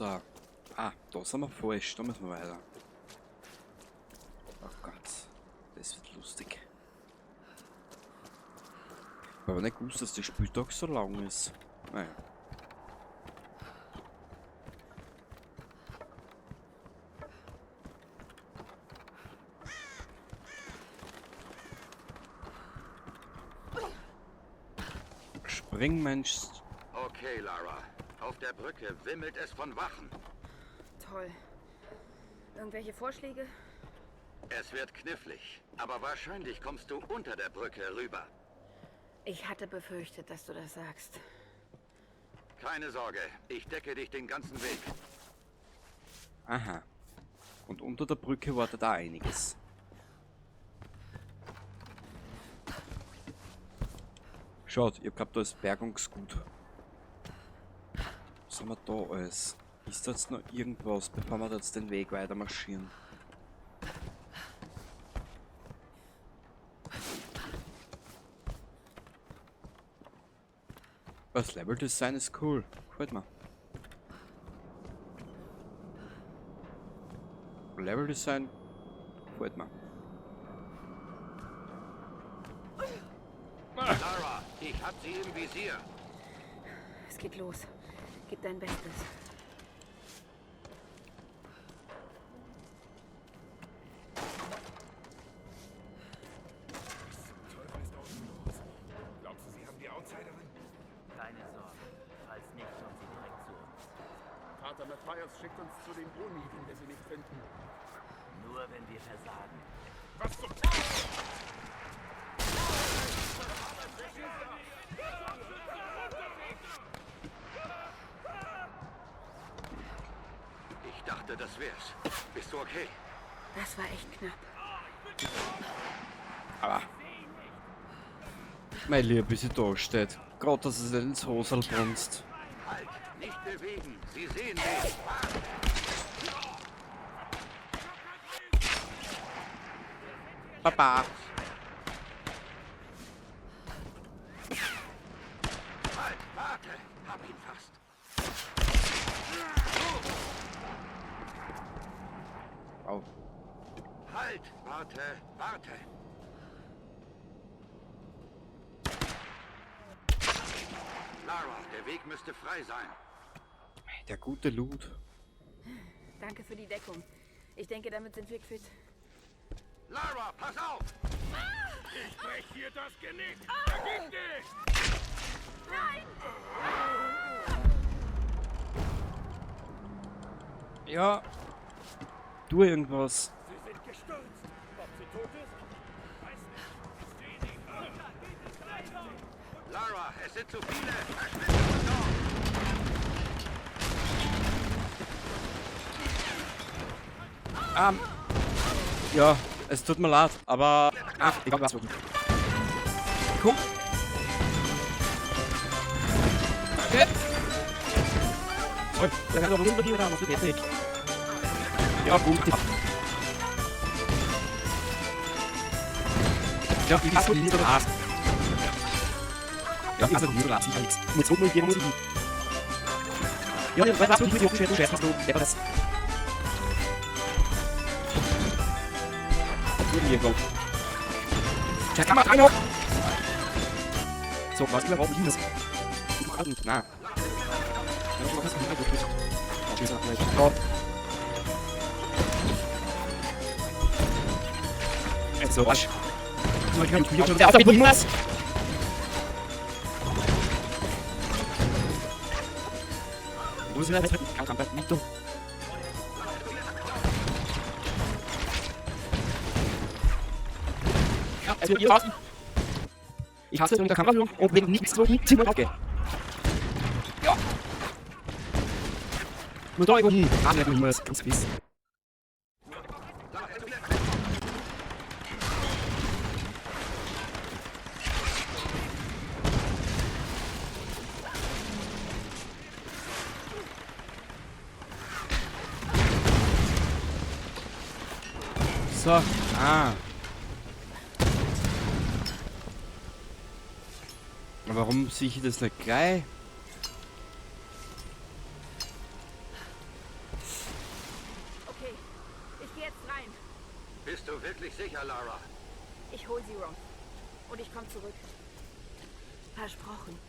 Da. Ah, da sind wir falsch. Da müssen wir weiter. Oh Gott. Das wird lustig. Ich habe nicht gewusst, dass der Spieltag so lang ist. Naja. Spring, Mensch. Okay, Lara. Auf der Brücke wimmelt es von Wachen. Toll. Irgendwelche Vorschläge? Es wird knifflig, aber wahrscheinlich kommst du unter der Brücke rüber. Ich hatte befürchtet, dass du das sagst. Keine Sorge, ich decke dich den ganzen Weg. Aha. Und unter der Brücke wartet da einiges. Schaut, ich hab da ist Bergungsgut. Was haben wir da alles? Ist da jetzt noch irgendwas, bevor wir da jetzt den Weg weiter marschieren? Das Level Design ist cool. Gefällt mir. Level Design gefällt mir. Lara, ich hab sie im Visier. Es geht los. Gib dein Bestes. Was zum Teufel ist da unten los? Glaubst du, sie haben die Outsiderin? Keine Sorge. Falls nicht, kommt sie direkt zu uns. Vater Matthias schickt uns zu den Oni, wenn wir sie nicht finden. Nur wenn wir versagen. Was zum... Ich dachte, das wär's. Bist du okay? Das war echt knapp. Aber. Mein Lieb, wie sie da steht. Gott, dass es nicht ins Hosel brunst. Halt! Nicht bewegen! Sie sehen mich! Baba. Halt! Warte! Hab ihn fast! Au. Halt! Warte! Warte! Lara, der Weg müsste frei sein. Der gute Loot. Danke für die Deckung. Ich denke, damit sind wir quitt. Lara, pass auf! Ich brech dir das Genick! Ergib dich! Ja. Tu irgendwas. Sie sind gestürzt. Ob sie tot ist? Weiß nicht. Lara, es sind zu viele! Verschwinde von dort! Ja, es tut mir leid, aber. Ach, ich hab was. Guck. Okay. Ja, gut. Ja, ich hasse die Art. Ja, ich hasse die Art. Mit so einem Ja, was du der das. So, was überhaupt das? Na. So, was? Ich hasse unter Kamera und wenn nichts so okay. Ja. Nur da irgendwie. Ganz fies. So, ah. Warum sehe ich das nicht gleich? Ich hol sie, Ron. Und ich komme zurück. Versprochen.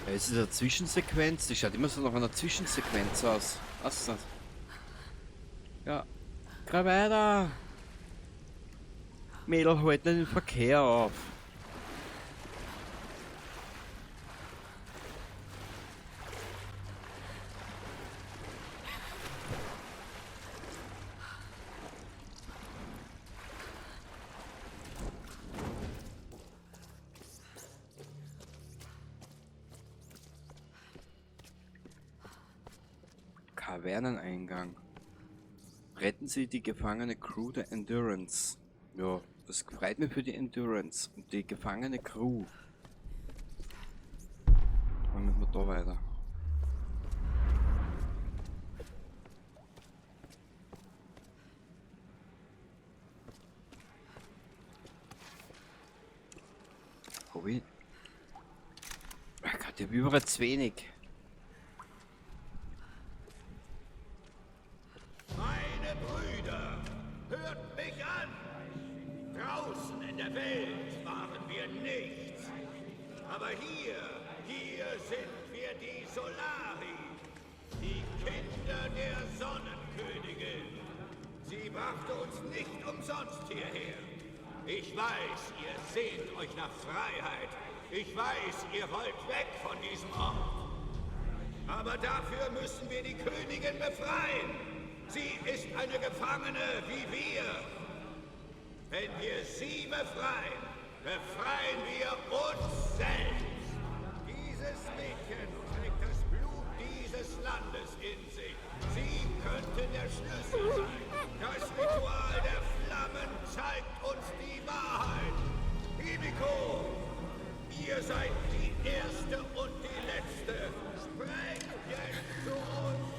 Ja, ist das eine Zwischensequenz? Die schaut immer so nach einer Zwischensequenz aus. Was ist das? Ja. Greif weiter! Mädel, halt nicht den Verkehr auf. Kaverneneingang. Retten Sie die gefangene Crew der Endurance. Ja, das freut mich für die Endurance und die gefangene Crew. Dann müssen wir da weiter. Hab ich? Ach Gott, ich hab überall zu wenig. Meine Brüder, hört mich an! Draußen in der Welt waren wir nichts. Aber hier, hier sind wir die Solari, die Kinder der Sonnenkönigin. Sie brachte uns nicht umsonst hierher. Ich weiß, ihr sehnt euch nach Freiheit. Ich weiß, ihr wollt weg von diesem Ort. Aber dafür müssen wir die Königin befreien. Sie ist eine Gefangene wie wir. Wenn wir sie befreien, befreien wir uns selbst. Dieses Mädchen trägt das Blut dieses Landes in sich. Sie könnte der Schlüssel sein. Das Ritual der Flammen zeigt uns die Wahrheit. Himiko, ihr seid die Erste und die Letzte. Sprecht jetzt zu uns.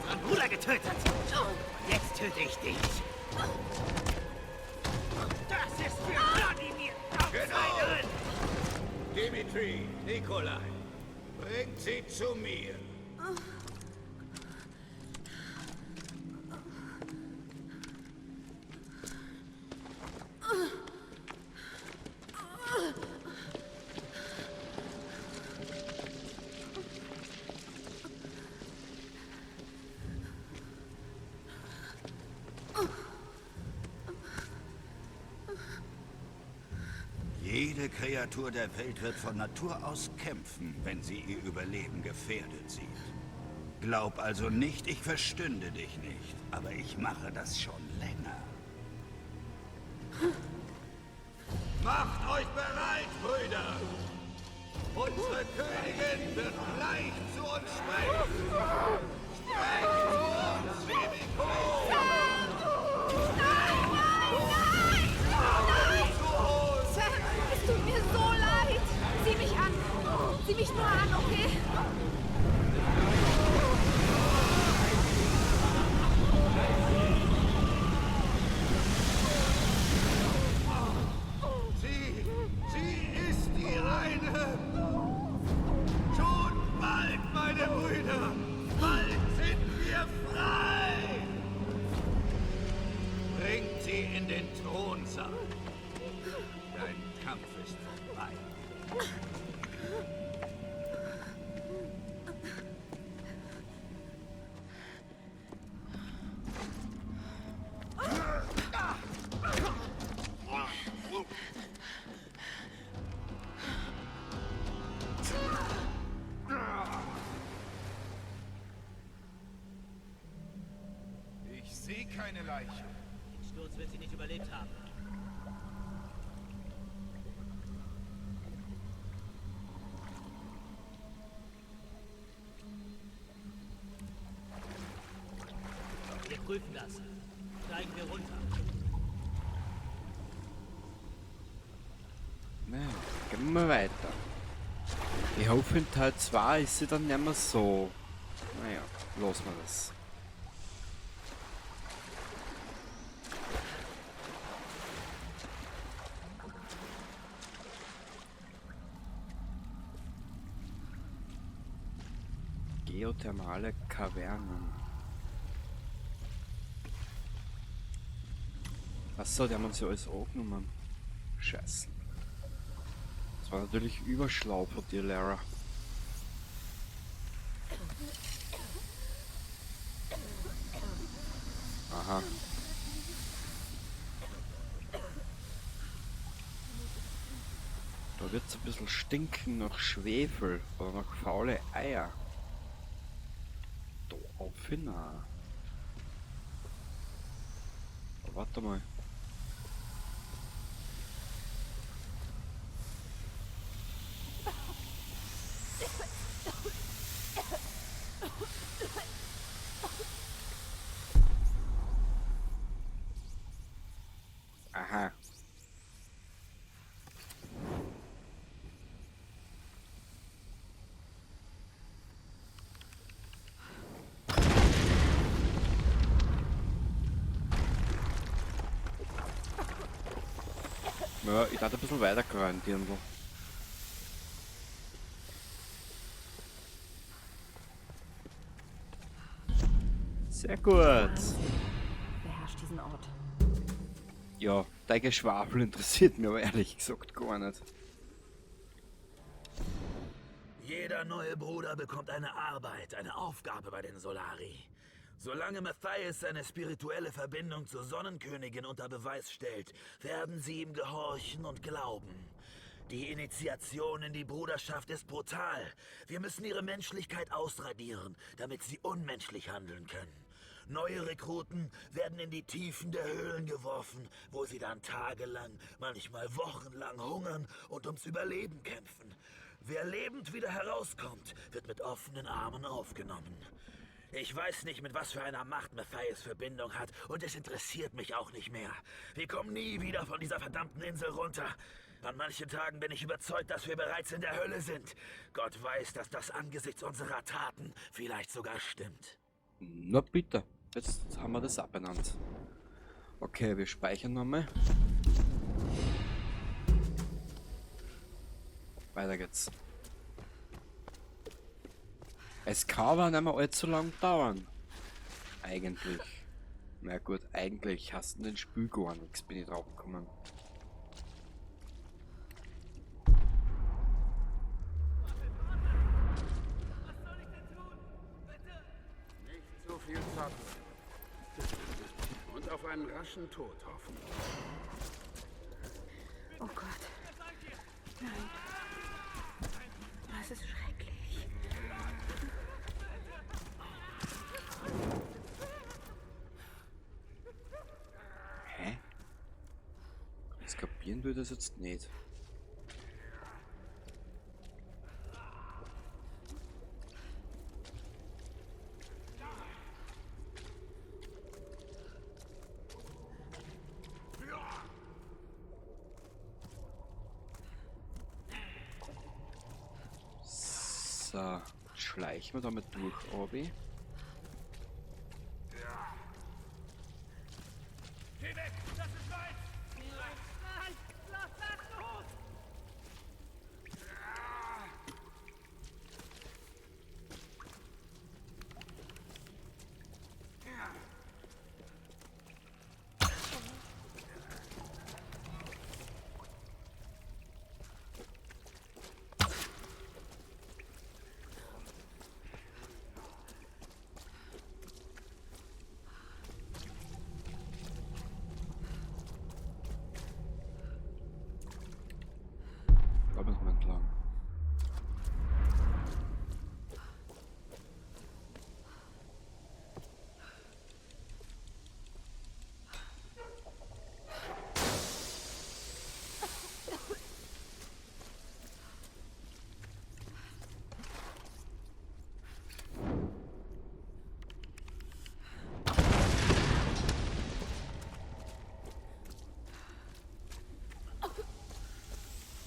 Unseren Bruder getötet! Jetzt töte ich dich! Das ist für Wladimir! Genau! Dimitri, Nikolai, bringt sie zu mir. Jede Kreatur der Welt wird von Natur aus kämpfen, wenn sie ihr Überleben gefährdet sieht. Glaub also nicht, ich verstünde dich nicht, aber ich mache das schon länger. Macht euch bereit, Brüder! Unsere Königin wird gleich zu uns sprechen! Sprecht zu uns, Himiko! Zu uns! Sam, es tut mir so leid. Sieh mich an. Sieh mich nur an, okay? Sie ist die eine. Schon bald, meine Brüder, bald sind wir frei. Bringt sie in den Thronsaal. Dein Kampf ist vorbei. Ich sehe keine Leiche. Den Sturz wird sie nicht überlebt haben. Wir prüfen das. Steigen wir runter. Gehen wir mal weiter. Ich hoffe, in Teil 2 ist sie dann nicht mehr so. Naja, lassen wir das. Geothermale Kavernen. Achso, die haben uns ja alles angenommen. Scheiße. Das war natürlich überschlau von dir, Lara. Aha. Da wird's ein bisschen stinken nach Schwefel oder nach faule Eier. Da auf hin. Aber warte mal. Aha. Ja, ich darf ein bisschen weiter rein, Dirndl. Sehr gut. Beherrscht diesen Ort. Ja, dein Geschwafel interessiert mich aber ehrlich gesagt gar nicht. Jeder neue Bruder bekommt eine Arbeit, eine Aufgabe bei den Solari. Solange Matthias seine spirituelle Verbindung zur Sonnenkönigin unter Beweis stellt, werden sie ihm gehorchen und glauben. Die Initiation in die Bruderschaft ist brutal. Wir müssen ihre Menschlichkeit ausradieren, damit sie unmenschlich handeln können. Neue Rekruten werden in die Tiefen der Höhlen geworfen, wo sie dann tagelang, manchmal wochenlang hungern und ums Überleben kämpfen. Wer lebend wieder herauskommt, wird mit offenen Armen aufgenommen. Ich weiß nicht, mit was für einer Macht Matthias Verbindung hat, und es interessiert mich auch nicht mehr. Wir kommen nie wieder von dieser verdammten Insel runter. An manchen Tagen bin ich überzeugt, dass wir bereits in der Hölle sind. Gott weiß, dass das angesichts unserer Taten vielleicht sogar stimmt. Na bitte, jetzt haben wir das auch benannt. Okay, wir speichern nochmal. Weiter geht's. Es kann aber nicht mehr allzu lang dauern. Eigentlich. Na gut, eigentlich hast du den Spiel gar nichts, bin ich drauf gekommen. Nicht zu viel zocken. Und auf einen raschen Tod hoffen. Oh Gott. Nein. Das ist schrecklich. Hä? Das kapieren wir das jetzt nicht. So, schleichen wir damit durch, Obi. Geh weg! Das ist meins! Nein! Lass das los!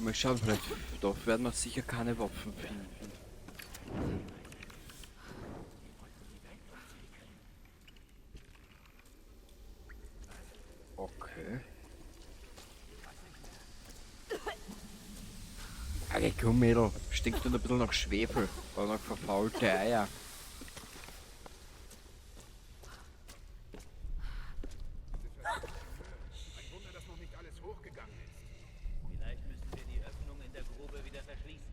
Mal schauen, vielleicht da werden wir sicher keine Waffen finden. Okay. Okay, komm Mädel, stinkt nur ein bisschen nach Schwefel oder nach verfaulte Eier. Ein Wunder, dass noch nicht alles hochgegangen ist. Vielleicht müssen wir die Öffnung in der Grube wieder verschließen.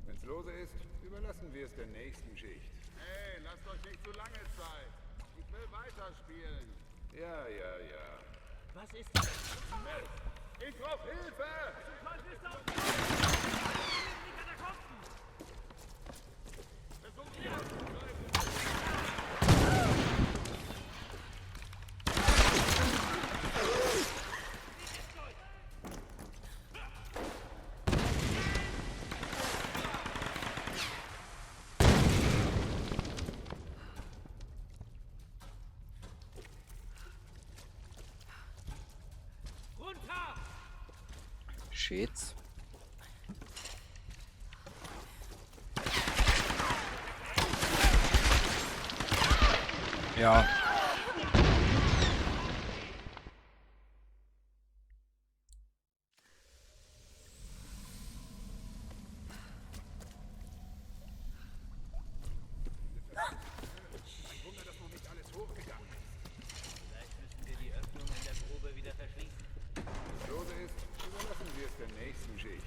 Wenn's lose ist, überlassen wir es der nächsten Schicht. Hey, lasst euch nicht zu lange Zeit. Ich will weiterspielen. Ja, ja, ja. Was ist das? Ich brauch Hilfe! Teufel ist da unten! Die Katakomben! Runter! Shit. Ja. Ein Wunder, dass noch nicht alles hochgegangen ist. Vielleicht müssen wir die Öffnung in der Grube wieder verschließen. Wenn's lose ist, überlassen wir es der nächsten Schicht.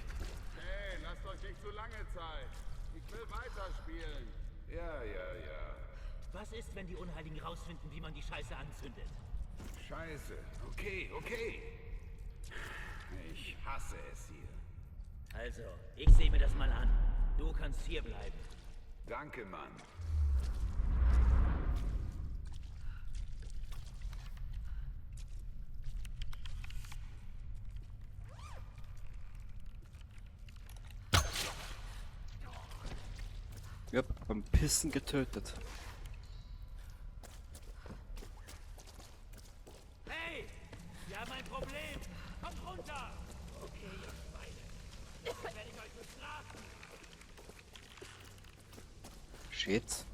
Hey, lasst euch nicht zu lange Zeit. Ich will weiterspielen. Ja, ja, ja. Was ist, wenn die Unheiligen rausfinden, wie man die Scheiße anzündet? Scheiße. Okay, okay. Ich hasse es hier. Also, ich sehe mir das mal an. Du kannst hier bleiben. Danke, Mann. Ja, beim Pissen getötet. Hey! Wir haben ein Problem! Kommt runter! Okay, ihr Schweine. Das werde ich euch bestrafen! Shit.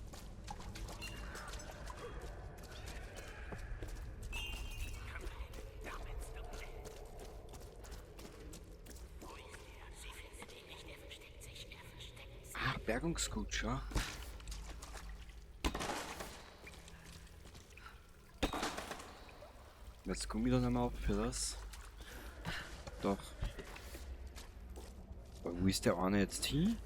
Ah, Bergungskutscher. Jetzt komme ich da nicht mehr auf für das. Doch. Aber wo ist der eine jetzt hin?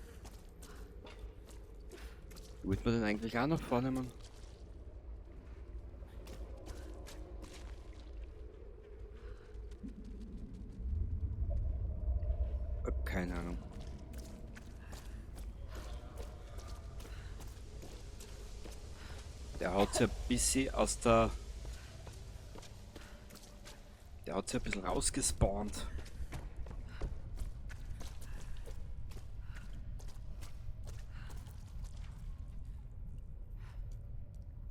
Wollte man den eigentlich auch noch vornehmen? Hab keine Ahnung. Der haut sich ein bisschen aus der... Der hat sich ein bisschen rausgespawnt.